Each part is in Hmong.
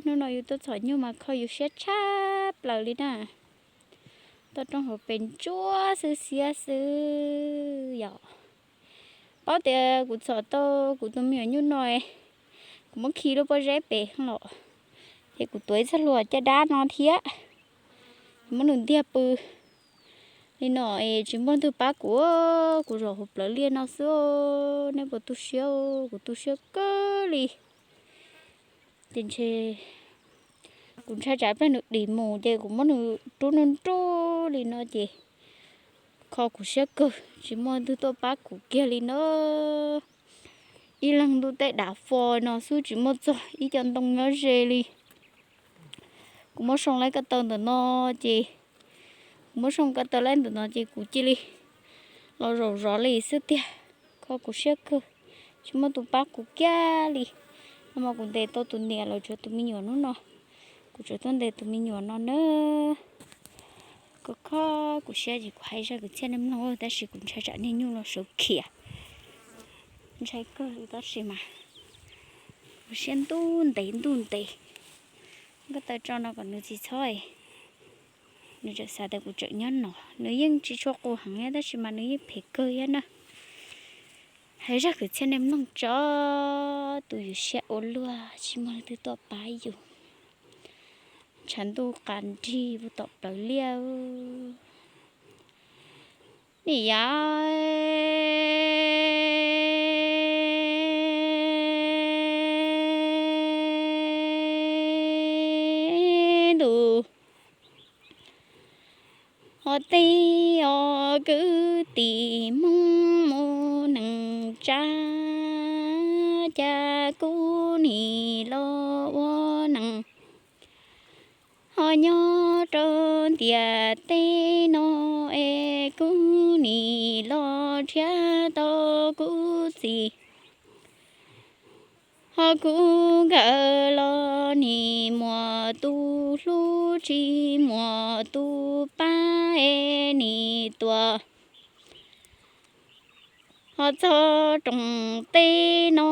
Hnub no yus tuaj txhom nyuj mas kho yus siab tshaj plaws li na. Toj roob hauv pes ntsuab xwb xiab xwb yom. Paub tias kuv txhom tau kuv tus me nyuam nyuj no, kuv muab khi lub pob zeb pem los, ces kuv tuav ib txoj hlua caj dab no thiab, muab nws ntiag pw li no es tsis muaj leej twg pab kuv, kuv zaum hauv plawv liaj no xwb. Nej puas tu siab? Kuv tu siab kawg li. Ces ntshe kuv ntshai tsam pliag nws dim mus ces kuv muab nws rub nruj nruj li no ces kho kuv siab kawg, tsis muaj leej twg tuaj pab kuv kiag li na. Ib leeg ntuj tej dav fo no xwb tsis muaj txog ib co ntoo nyob ze li. Kuv muab soo laib ko taw ntawm no ces, kuv muab soo ko taw laib ntawm no ces kuv cia li los zaum zov li xwb tiag. Kho kuv siab kawg, tsis muaj tus pab kuv kiag li. Nag hmo kuv ntes tau tus niam los tsuav tus me nyuam hnub no, kuv tsuas tuaj ntes tus me nyuam no na. Kho kho kuv siab ces kuv hais zaj kwv txhiaj nej mloog, tab sis kuv ntshai tsam niag nyuj los sawv khiav. Ntshai kawg li tab sis mas kuv siab ntuj ntev ntuj ntev. Ko taw tso no kom nws tsis txhob, nws tseem xav tias kuv tseem nyob no. Nws yeej tsis tshua qus heev thiab tab sis mas nws yeej phem kawg thiab na. Hais zaj kwv txhiaj nej mloog tso, tus yus siab ua luaj tsis muaj leej twg tuaj pab yus. Tshav ntuj qas nrig puag tom plawv liaj. Nim yav ntus ho tej os kwv tij Hmoob mus neej tsa, cas kuv nim los ua neej ho nyob rau ntiaj teb no es kuv nim los nrhiav tau kuv txiv ho kuv nkawm los nim muaj tus hlub tsis muaj tus pab es nim tuaj ho txog rooj teb no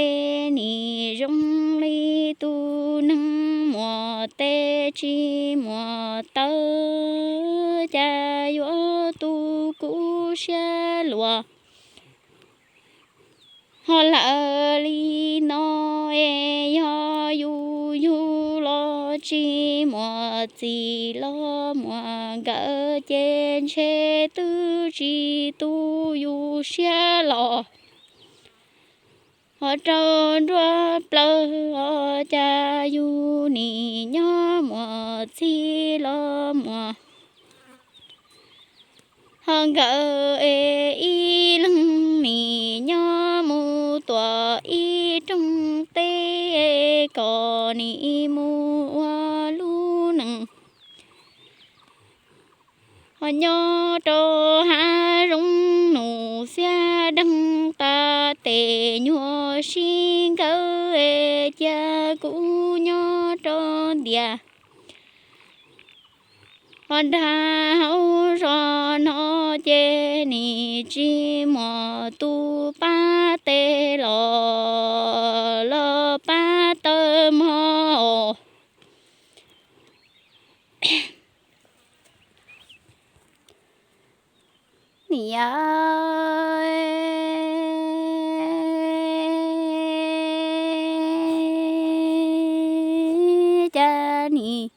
es nim zoo li tus neeg muaj tes tsis muaj taw, cas yuav tu kuv siab luag ho lawm li no es yog yus yug los tsis muaj txiv los muaj nkawm ces ntshe twb tsis tu yus siab los ho rau nruab plawv os, cas yus nim nyob muaj txiv los muaj ho nkawm es ib leeg nim nyob mus tuam ib rooj teb, kom nim mus ua lub neej ho nyob rau hav zoov nus xiab deeg tas tes nyuag sib nkawd, cia kuv nyob rau ntiaj ho nrag hauv zos no ces nim tsis muaj tus pab tes los los pab taw mog. Nim yav cas nim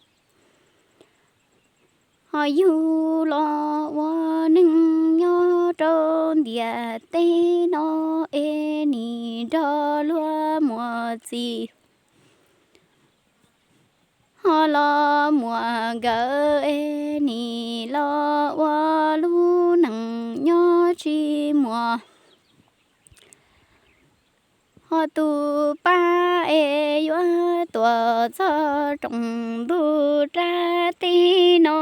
ho yug los ua neeg nyob rau ntiaj teb no es nim nrog luag muaj txiv ho los muaj nkawm es nim los ua lub neej nyob tsis muaj ho tus pab es yuav tuaj txog rooj ntug rab teb no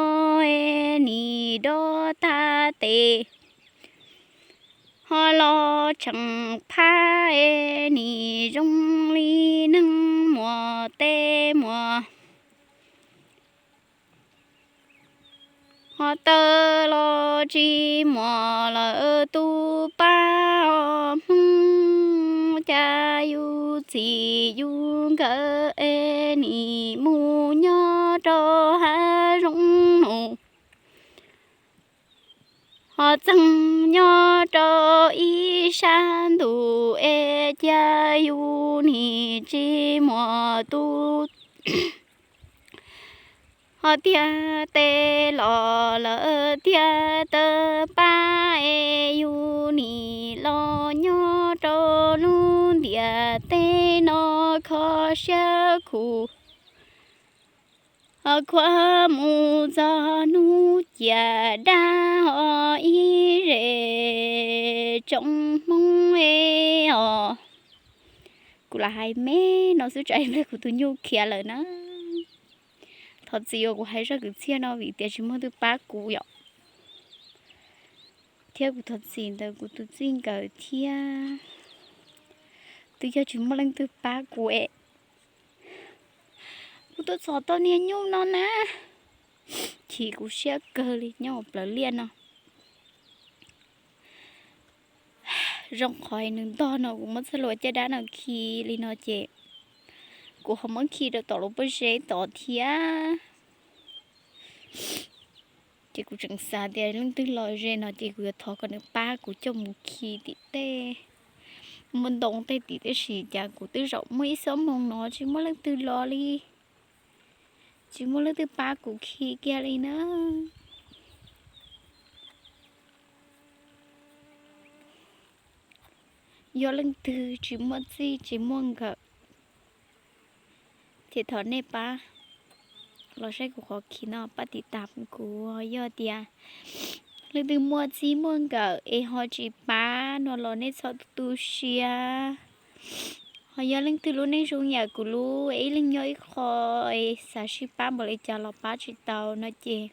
es nim nrog tag tes ho los tseem phab es nim zoo li neeg muaj tes muaj ho taw los tsis muaj lawm tus pab os Hmoob, cas yus txiv yus nkawm es nim Txeeg nyob rau ib sab ntuj es cia yus nim tsis muaj tus ho tiag, tes los lawm tiag tawg pab es yus nim los nyob rau lub ntiaj teb no kho siab khuv. Ho khuav mus txog hnub ciam dab ho ib zes tsoom Hmoob es os. Kuv lam hais me no xwb tsam ib pliag kuv tus nyuj khiav lawm na. Thov txim uas kuv hais zaj kwv txhiaj no vim tias tsis muaj leej twg pab kuv yom. Thiab kuv thov txim ntawm kuv tus txij nkawm thiab, twb yog tsis muaj leej twg pab kuv es kuv tuaj txog tau niag nyuj no na. Chim kuv siab kawg li nyob hauv plawv liaj no. Zoo qhov nws ntog no kuv muab txoj hlua caj dab no khi li no ces kuv ho muab khi rau tom lub pob zeb tod thiab. Ces kuv tseem xav tias leej twg los ze no ces kuv yuav thov kom nws pab kuv coj mus khi tim tej muaj ntoo tej tim, tab sis cas kuv twb zaum muaj ib xuab moos no tsis muaj leej twg los li, tsis muaj leej twg pab kuv khi kiag li na. Yog leej twg tsis muaj txij tsis muaj nkawm ces thov nej pab los saib kuv qhov khi no, pab tiv tas kuv. Yog tias leej twg muaj txij muaj nkawm es ho tsis pab no los nej txhob tu siab. Ho yog leej twg lub neej zoo yam kuv lub, ib leeg nyob ib qho es xav sib pab npaum li cas los pab tsis tau no ces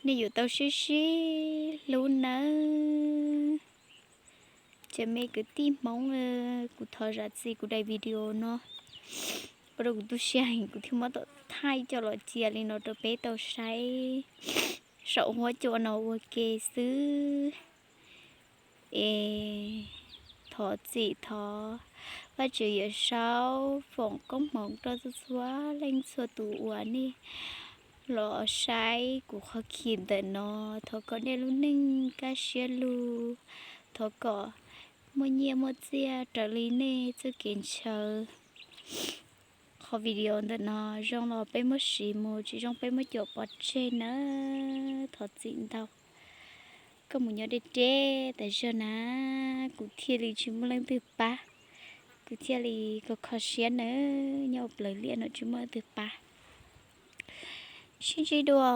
nej yuav tau sib sib hlub nawb. Ces me kwv tij Hmoob, kuv thov zam txim kuv daim video no ua rau kuv tu siab heev, kuv thiaj muab tom thaij coj los cia li no rau peb tau saib saum huab cua no ua ke xwb. Es thov txim thov Vajtswv Yawm Saub foom koob hmoov rau txhua txhua leej txhua tus uas nej los saib kuv qhov khi ntawm no. Thov kom nej lub neej kaj siab lug, thov kom muaj nyiaj muaj txiaj raws li nej txoj kev ntshaw. Qhov video ntawm no zoo los peb muab siv mus, tsis zoo peb muab cuam pov tseg nawb, thov txim ntau. Koj mus nyob deb deb tas zog na, kuv thiaj li tsis muaj leej twg pab, kuv thiaj li kho kho siab nawb, nyob ua plawv liaj no tsis muaj leej twg pab. Sib ntsib dua.